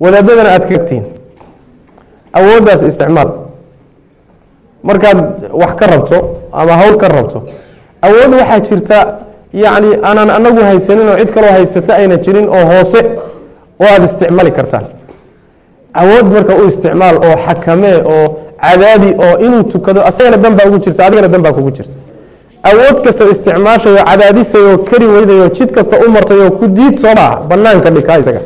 Wadaadadana aad ka agtihiin, awooddaas isticmaal. Markaad wax ka rabto ama hawl ka rabto, awood waxaa jirta yacni aanan anagu haysanin oo cid kaloo haysata ayna jirin oo hoose oo aada isticmaali kartaan. Awood marka u isticmaal oo xakamee oo cadaadi oo inuu tukado, asagana dan baa ugu jirta, adigana dan baa kugu jirta. Awood kasta isticmaashayo, cadaadisayoo, kari weydayo, jid kasta u martayoo ku diid, soo maaha? Banaanka dhigkaa isaga,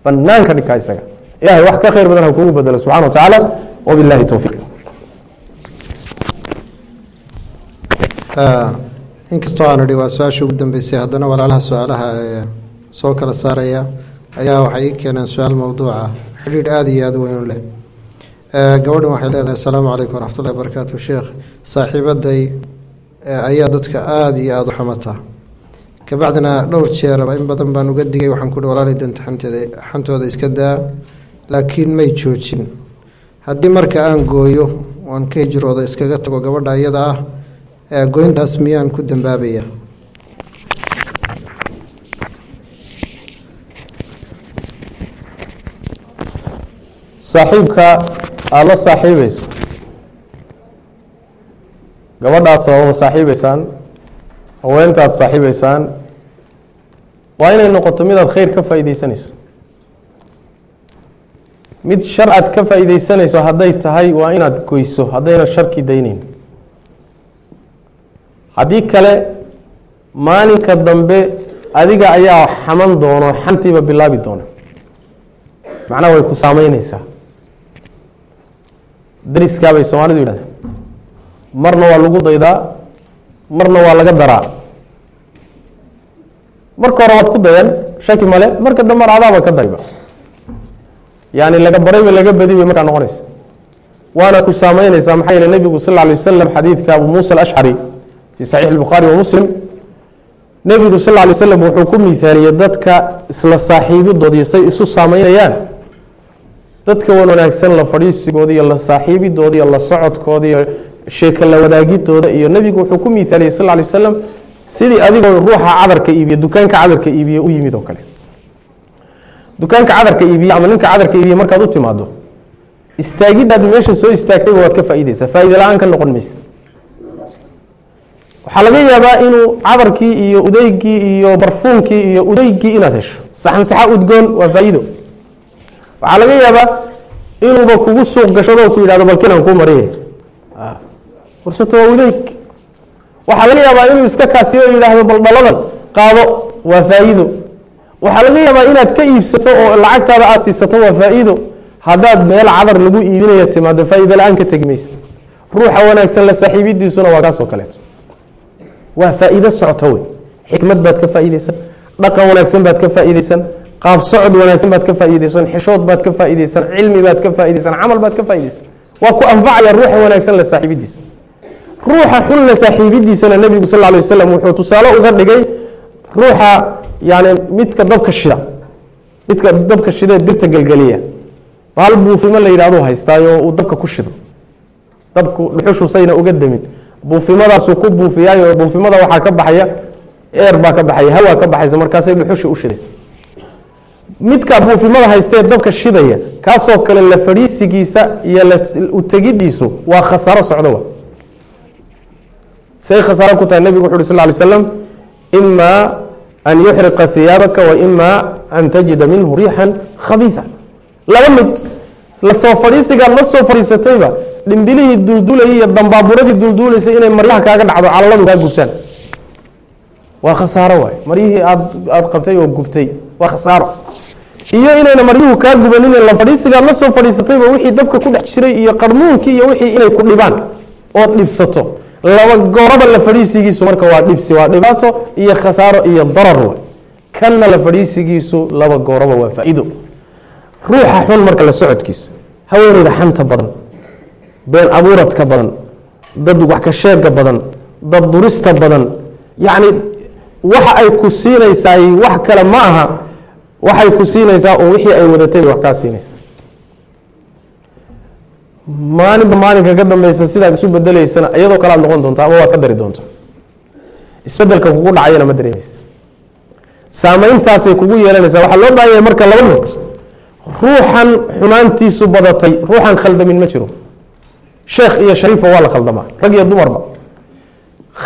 banaanka dhigkaa isaga. Ilahay wax ka khayr badan ha kugu bedelo subxana wa tacaala. Wabillahi towfiiq. Inkastoo aan idhi waa su-aasha ugu dambeysay, haddana walaalaha su-aalaha ee soo kala saaraya ayaa waxay ii keeneen su-aal mowduuca xidhiidh aada iyo aada u weyn u leh. Gabadhan waxay leedahay: asalaamu calaykum waraxmatullahi wabarakaatu sheekh, saaxiibaday ayaa dadka aada iyo aada u xamata, kabacdina dhowr jeer ama in badan baan uga digay. Waxaan kuhi walaalay, danta xanteeda xantooda iska daa, laakiin may joojin. Haddii marka aan gooyo oan ka hijroodo, iskaga tago gabadha iyada ah, goyntaas miyaan ku dambaabaya? Saaxiibka aada la saaxiibayso, gabadhaad sababa saaxiibaysaan, haweentaad saaxiibaysaan, waa inay noqoto midaad khayr ka faa'iideysanayso. Mid shar aad ka faa'iideysanayso hadday tahay, waa inaad goyso haddayna sharkii daynayn. Haddii kale maalinka dambe adiga ayaa xaman doono, xantiiba bilaabi doona, macnaha way ku saameyneysaa. Dariskaa bay soomaalidu yidhahdeen, marna waa lagu daydaa, marna waa laga daraa. Marka hore waad ku dayan, shaki male, marka dambena adaaba ka dayba, yani laga barayba laga badi bay markaa noqonaysa, waana ku saameyneysaa. Maxaa yeele nebigu sal lla alay wasalam xadiidka Abu Muusa Alashcari fi saxiix الbukhaari wa Muslim, nebigu sal lla alay slam wuxuu ku miithaaliyey dadka isla saaxiibidoodii say isu saameynayaan. Dadka wan wanaagsan la fadhiisigooda iyo la saaxiibidooda iyo la socodkooda iyo sheeke la wadaagidooda iyo nebigu wuxuu ku miithaaliyey sal lla alay wasalam sidii adigoo ruuxa cadarka iibiye, dukaanka cadarka iibiye u yimid oo kale. Dukaanka cadarka iibiye ama ninka cadarka iibiye markaad u timaado, istaagiddaad meesha soo istaagtayba waad ka faa'iideysaa, faa'iide la-aan ka noqon maysa. Waxaa laga yaabaa inuu cadarkii iyo udeygii iyo barfuunkii iyo udeygii inaad hesho, saxansaxa udgoon, waa faa'iido. Waxaa laga yaabaa inuuba kugu suuq gashado, ku yidhahdo balkin aan kuu mariye, fursato, waa udeyg. Waxaa laga yaabaa inuu iska kaasiyo o yidhaahdo bal dhaladan qaado, waa faa'iido. Waxaa laga yaabaa inaad ka iibsato oo lacagtaada aada siisato, waa faa'iido. Haddaad meel cadar lagu iibinaya timaado, faa'iido la-aan ka tegi maysa. Ruuxa wanaagsan la saaxiibidiisuna waa kaasoo kaleeto, waa faa'iido socota wey. Xikmad baad ka faa'iideysan, dhaqan wanaagsan baad ka faa'iideysan, qaab socod wanaagsan baad ka faa'iideysan, xishood baad ka faa'iideysan, cilmi baad ka faa'iideysan, camal baad ka faa'iideysan. Waa ku anfacaya ruuxa wanaagsan la saaxiibidiisa. Ruuxa xun la saaxiibidiisana nebigu sal lla alay wasalam wuxuu tusaale uga dhigay ruuxa yani midka dabka shida, midka dabka shidee birta gelgeliya. Bahal buufimo la yidhahdo haystaayo uu dabka ku shido, dabku dhuxushusayna uga demin, buufimadaasuu ku buufiyaayo. Buufimada waxaa ka baxaya eer baa ka baxaya, hawaa ka baxaysa, markaasay dhuxushi u shidaysa. Midka buufimada haystee dabka shidaya, kaasoo kale la fadhiisigiisa iyo la utegidiisu waa khasaaro socdo. Wa say khasaaro ku tahay? Nebigu wuxu uhi sal ly slam: ima an yuxriqa hiyaabaka wa ima an tajida minhu riixan khabiiثa. Laba mid, lasoo fadhiisigaad la soo fadhiisatayba dhimbilihii duldulayay iyo dambaaburadii dulduulaysay inay maryaha kaaga dhacdo, calaladu kaa gubtaan, waa khasaaro waay. Maryihii aad qabtay oo gubtay waa khasaaro. Iyo inayna maryuhu kaa gubanin, la fadhiisigaad la soo fadhiisatayba wixii dabka ku dhex jiray iyo qarmuunkii iyo wixii inay ku dhibaan ood dhibsato. Laba gooraba la fadhiisigiisu marka waa dhibsi, waa dhibaato iyo khasaaro iyo darar waay. Kanna la fadhiisigiisu laba gooraba waa faa'iido. Ruuxa xun marka la socodkiisa, haweeneyda xanta badan, been abuuradka badan, dad wax ka sheega badan, dad durista badan, yacni waxa ay ku siinaysaa wax kale ma aha, waxay ku siinaysaa oo wixii ay wadatay bay wax kaa siinaysaa. Maalinba maalinka ka dambeysa sidaad isu bedeleysana iyadoo kale aad noqon doontaa ama waad ka dari doontaa. Isbedelka kugu dhacayana ma dareemaysa, saameyntaasay kugu yeelanaysaa. Waxaa loo baahan yahay marka laba mid: Ruuxan xumaantiisu badatay, ruuxan khaldamin ma jiro. Sheekh iyo shariifa waa la khaldamaa, rag iyo dumarba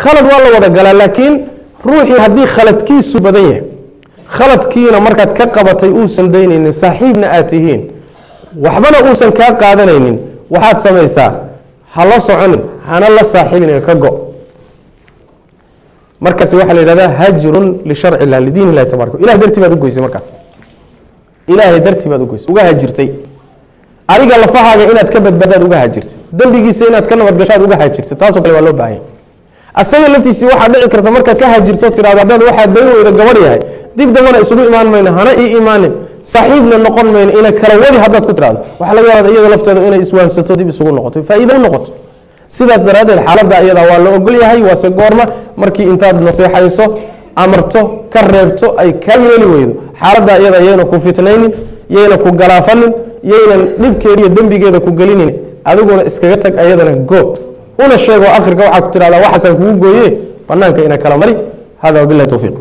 khalad waa la wada galaa. Laakiin ruuxii haddii khaladkiisu badan yahay, khaladkiina markaad ka qabatay uusan daynaynin, saaxiibna aad tihiin, waxbana uusan kaa qaadanaynin, waxaad samaysaa ha la soconin, hana la saaxiibin, ka go. Markaasi waxaa la yidhahdaa hajrun lisharci illah, lidiin illahi tabarak. Ilahay dartii baad u goysay, markaas Ilaahay dartii baad u goysay, uga hajirtay. Adiga lafahaaga inaad ka badbaadaad uga hajirtay, dembigiisa inaad ka nabadgashaad uga hajirtay. Taasoo kale waa loo baahanya. Asaga laftiisii waxaa dhici karta markaad ka hajirto, tidhahdo haddaad waxaad dayn weydo gabadh yahay, dib dambana isugu imaan mayno, hana ii imaanin, saaxiibna noqon mayno, ina kala wadi haddaad ku tidhahdo, waxaa laga yaabaa iyada lafteeda inay iswaansato, dib isugu noqoto, faa'iido u noqoto. Sidaas daraaddeed xaaladda iyada waa la ogol yahay. Waase goorma? Markii intaad naseexayso, amarto, ka reebto, ay kaa yeeli weydo. Xaaladda iyada yayna ku fitnaynin, yayna ku galaafanin, yaynan dhibkeeda iyo dembigeeda ku gelinin. Adiguna iskaga tag, ayadana go, una sheego. Akhirka waxaad ku tidhahdaa waxaasaan kugu gooye, banaanka ina kala mari. Hada wabillahi towfiiq.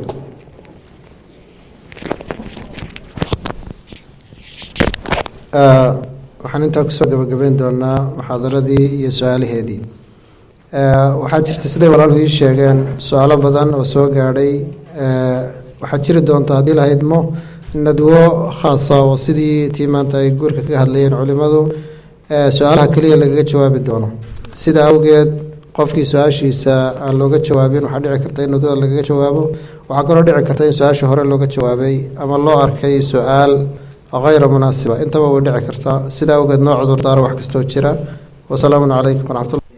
Waxaan intaa kusoo gabagabeyn doonaa muxaadaradii iyo su-aalaheedii. Waxaa jirta, siday walaaluhu ii sheegeen, su-aalo badan oo soo gaadhay. Waxaa jiri doonta, haddii la haydmo, nadwo khaasa oo sidii tii maanta ay guurka kaga hadlayeen culimadu su-aalaha keliya lagaga jawaabi doono. Sida awgeed qofkii su-aashiisa aan looga jawaabin, waxaa dhici karta in nadwada lagaga jawaabo. Waxaa kaloo dhici karta in su-aasha hore looga jawaabay ama loo arkay su-aal hayra munaasiba. Intaba way dhici kartaa. Sida awgeed noo cudurdaaro wax kastoo jira. Wasalaamun calaykum waraxmatullah.